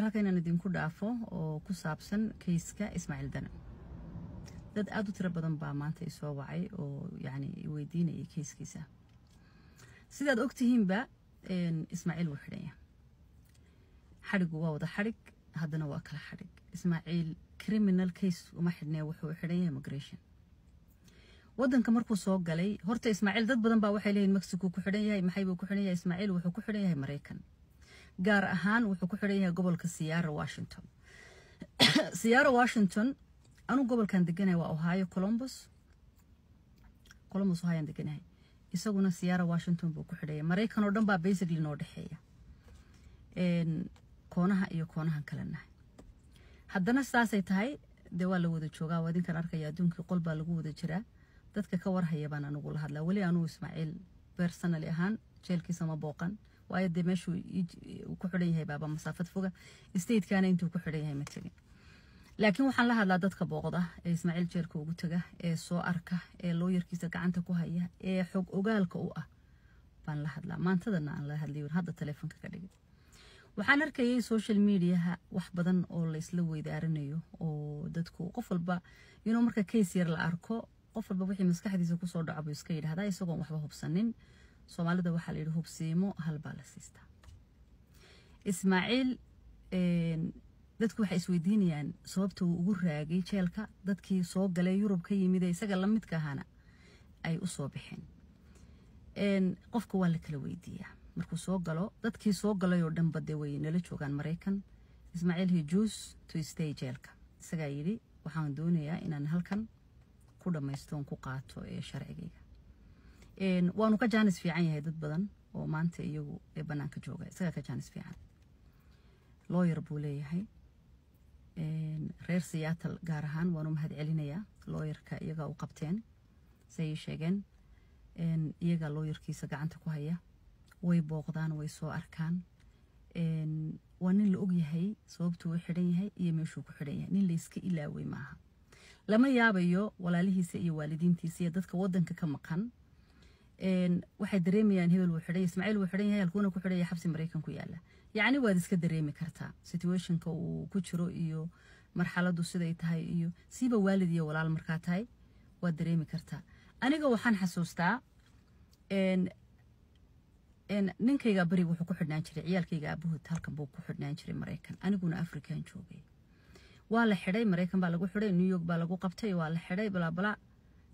Halka inaan idinku dhaafo oo ku saabsan case-ka Ismaaciil Danan. Dad aada u tiro badan baa maanta isoo wacay oo yacni weydiinayay case-kiisa. Sidaad ogtihiinba, Ismaaciil wuu xidhan yahay. Xadhigu waa wada xadhig, haddana waa kala xadhig. Ismaaciil criminal case uma xidhnee, wuxuu xidhan yahay immigration. Wadanka markuu soo galay horta Ismaaciil, dad badan baa waxay leeyihin Mexico ku xidhan yahay, maxay buu ku xidhan yahay? Ismaaciil wuxuu ku xidhan yahay Maraykan, gaar ahaan wuxuu ku xidhan yahay gobolka Seattle, Washington. Seattle, Washington. Anuu gobolkan deganahay waa Ohio, Columbus. Columbus, Ohio deganahay. Isaguna Seattle, Washington buu ku xidhaya. Maraykan oo dhan baa basically noo dhexeeya, koonaha iyo koonahan kale nahay. Haddana saasay tahay, dee waa la wada joogaa, waa idinkan arkaya, adduunkii qol baa lagu wada jiraa. Dadka ka warhaya baan anugu la hadlaa. Weli anuu Ismaaciil personally ahaan jeelkiisa ma booqan, waayo dee meeshuu ku xidhan yahay baaba masaafad foga, state-kana intuu ku xidhan yahay ma tegin. Laakiin waxaan la hadlaa dadka booqda ee Ismaaciil jeelka ugu taga, ee soo arka, ee lawyer-kiisa gacanta ku haya, ee xog ogaalka u ah baan la hadlaa. Maantadana aan la hadlay, hadda telefoonka ka dhigay. Waxaan arkayay social media-ha wax badan oo la isla weydaarinayo, oo dadku qof walba inuu marka case yar la arko, qof walba wixii maskaxdiisa kusoo dhaco buu iska yidhahdaa isagoon waxba hubsanin. Soomaalida waxaa la yidhi, "Hubsiimo hal baa la siistaa." Ismaaciil dadku waxay isweydiinayaan sababta uu ugu raagay jeelka, dadkii soo galay Yurub ka yimid ee isaga lamidka ahana ay u soo baxeen. Qofka waa la kala weydiiyaa markuu soo galo. Dadkii soo galay oo dhanba dee way nala joogaan Maraykan. Ismaaciil, he choose to stay jeelka. Isagaa yidhi, "Waxaan doonayaa inaan halkan ku dhammaysto oon ku qaato ee sharcigayga." Waanu ka jaanis fiican yahay dad badan oo maanta iyagu ee bannaanka jooga. Isagaa ka jaanis fiican. Lawyer buu leeyahay. Reer Seattle gaar ahaan waanu mahad celinayaa. Lawyer-ka iyagaa u qabteen, say ii sheegeen. Iyagaa lawyer-kiisa gacanta ku haya, way booqdaan, way soo arkaan. Waa nin la ogyahay sababtuu u xidhan yahay iyo meeshuu ku xidhan yahay. Nin layska ilaaway maaha. Lama yaabayo walaalihiisa iyo waalidiintiisa iyo dadka wadanka ka maqan. Waxay dareemayaan hebel wuu xidhan, Ismaaciil wuu xidhan yahay, halkuuna ku xidhan yahay? Xabsi Maraykan ku yaala. Yacni waad iska dareemi kartaa situation-ka uu ku jiro iyo marxaladdu siday tahay, iyo siiba waalid iyo walaal markaa tahay waad dareemi kartaa. Aniga waxaan xasuustaa ninkayga beriga wuxuu ku xidhnaan jiray, ciyaalkayga aabahood halkan buu ku xidhnaan jiray Maraykan, aniguna African joogay. Waa la xidhay, Maraykan baa lagu xidhay, New York baa lagu qabtay, waa la xidhay, balabala.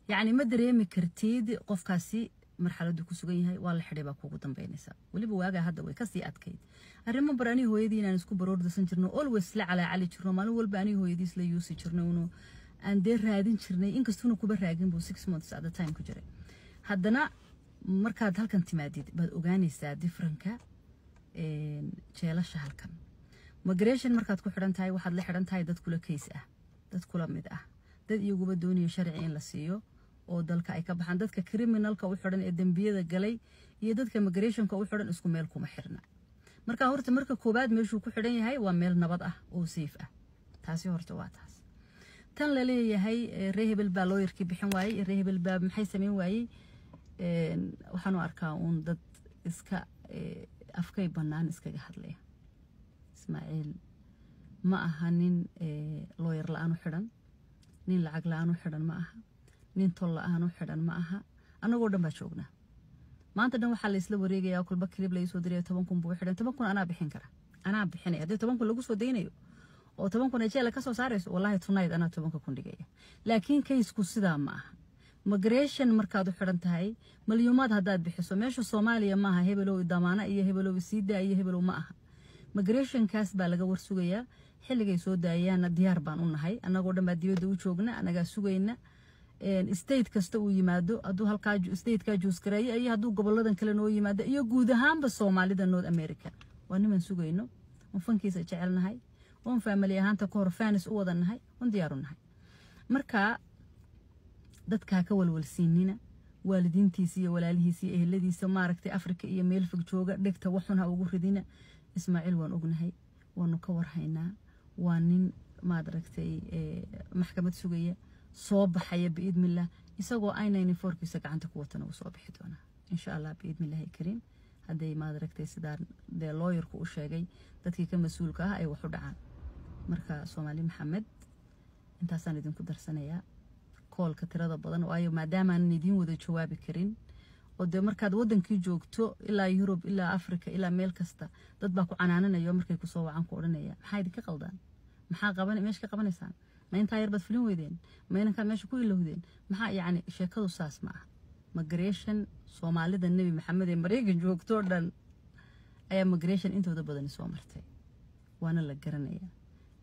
Yacni ma dareemi kartid qofkaasi marxaladdu ku sugan yahay. Waa la xidhay baa kuugu dambeynaysa. Weliba waagaa hadda way kasii adkayd. Arrimo bar anii hooyadii inaan isku baroordasan jirno, always la calaacali jirno, maalin walba anii hooyadii isla yuusi jirno, unu aan dee raadin jirnay. Inkastuuna kuba raagin buu 6 months at the time ku jiray. Haddana markaad halkan timaadid baad ogaanaysaa difference-ka jeelasha halkan. Migration markaad ku xidhan tahay, waxaad la xidhan tahay dad kula case ah, dad kula mid ah, dad iyaguba doonaya sharci in la siiyo oo dalka ay ka baxaan. Dadka criminal-ka u xidhan ee dembiyada galay iyo dadka migration-ka u xidhan isku meel kuma xirna. Marka horta marka koowaad meeshuu ku xidhan yahay waa meel nabad ah oo safe ah. Taasi horta waa taas. Tan la leeyahay ree hebel baa lawyer-kii bixin waayey, ree hebel baa maxay samayn waayey, waxaanu arkaa uun dad iska afkay bannaan iskaga hadlaya. Ismaaciil ma aha nin lawyer la-aan u xidhan, nin lacag la-aan u xidhan ma aha, nin tol la-aan u xidhan ma aha. Annagoo dhan baa joognaa. Maanta dhan waxaa la isla wareegayaa, kolba clip la soo diraya, 10,000 buu xidhan. 10,000 anaa bixin kara, anaa bixinaya. Haddii 10,000 lagu soo daynayo oo 10,000 ay jeela ka soo saarayso, wallahi tonight anaa 10,000 dhigaya. Laakiin case-ku sidaa ma aha. Migration markaad u xidhan tahay, malyuumaad haddaad bixiso, meesha Soomaaliya maaha. Hebelow damaana iyo hebelow siidaa iyo hebelow ma aha. Migration-kaas baa laga warsugayaa. Xilligay soo daayaanna diyaar baan u nahay. Annagoo dhan baa dibadda u joogna, annagaa sugayna. State kasta uu yimaado, hadduu halkaa state-kaa choose gareeyo iyo hadduu goboladan kale noo yimaado iyo guud ahaanba Soomaalida North America, waa niman sugayno oon fankiisa jecelnahay, oon family ahaanta ka hor fans u wada nahay, oon diyaaru nahay. Marka dadkaa ka walwalsiinina. Waalidiintiisa iyo walaalihiisa iyo eheladiisa maaragtay Afrika iyo meel fog jooga, dhegta waxun ha ugu ridina. Ismaaciil waan ognahay, waanu ka warhaynaa. Waa nin maad aragtay maxkamad sugaya, soo baxaya biidnillah. Isagoo I-94-kiisa gacanta ku watana wuu soo bixi doonaa, insha Allah, biidnillahi kariim. Hadday, maad aragtay, sidaan dee looyarku u sheegay, dadkii ka mas-uulka ah ay wax u dhacaan. Marka Soomaali Maxamed, intaasaan idinku darsanayaa koolka tirada badan, waayo maadaamaanan idiin wada jawaabi karin oo dee markaad wadankii joogto, ilaa Yurub, ilaa Africa, ilaa meel kasta, dad baa ku canaananayo markay kusoo wacaan ku odhanaya: "Maxaa idinka qaldaan? Maxaa qaban meesha ka qabanaysaan? Ma intaa yar baad fulin weydeen? Ma inankaa meesha ku ilowdeen?" Maxaa yacni sheekadu saas ma aha. Migration Soomaalida Nebi Maxamed ee Maraykan joogto dhan ayaa migration intooda badani soo martay, waana la garanayaa.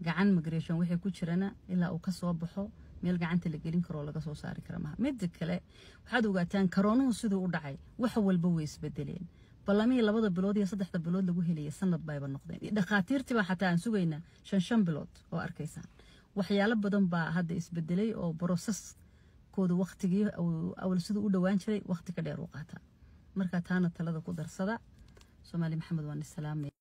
Gacan migration waxay ku jirana ilaa uu ka soo baxo, meel gacanta la gelin karoo laga soo saari kara maha. Mida kale, waxaad ogaataan karoonuhu siduu u dhacay, wax walba way isbedeleen. Ballamihii 2da bilood iyo 3da bilood lagu helayay sanad bayba noqdeen. Dhakhaatiirtiibaa xataa aan sugaynaa shan bilood oo arkaysaan. Waxyaalo badan baa hadda isbedelay oo processkooda waqtigii awal siduu u dhowaan jiray waqti ka dheer u qaataa. Marka taana talada ku darsada. Soomaali Maxamed, waan isalaamaya.